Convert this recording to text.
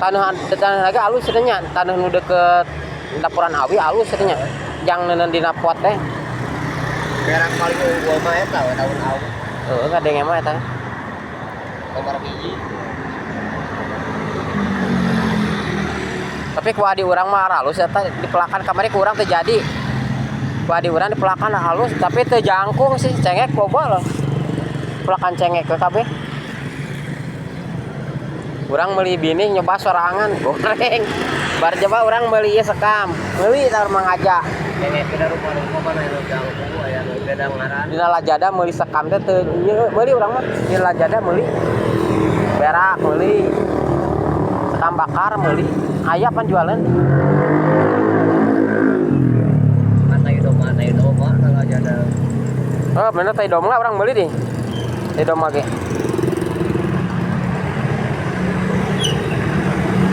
Tanah tanah lagi alus nya, tanah nu deket dapuran awi alus nya. Jang neuneu dina pot teh. Berak paling unggul mah eta we daun awu. Heeh, ngadenge mah eta. Nomor hiji. Tapi ku adi urang mah halus eta dipelakan kamari ku urang teu jadi. Ku adi urang dipelakan halus tapi teu jangkung sih, cengek loba loh. Pelakan cengek ke kabeh. Urang meuli binih nyoba sorangan goreng. Bar coba urang meuli ieu sekam. Meuli tah Mang Aja. Cengek beda rupa-rupa mana anu jangkung aya nu beda ngaran. Dina Lajada meuli sekam teh teu ieu meuli urang mah. Dina Lajada meuli berak meuli sekam bakar meuli. Aya pan jualan. Tai doma na Lajada. Oh, bener tai domba urang meuli deh. Tai domba ge.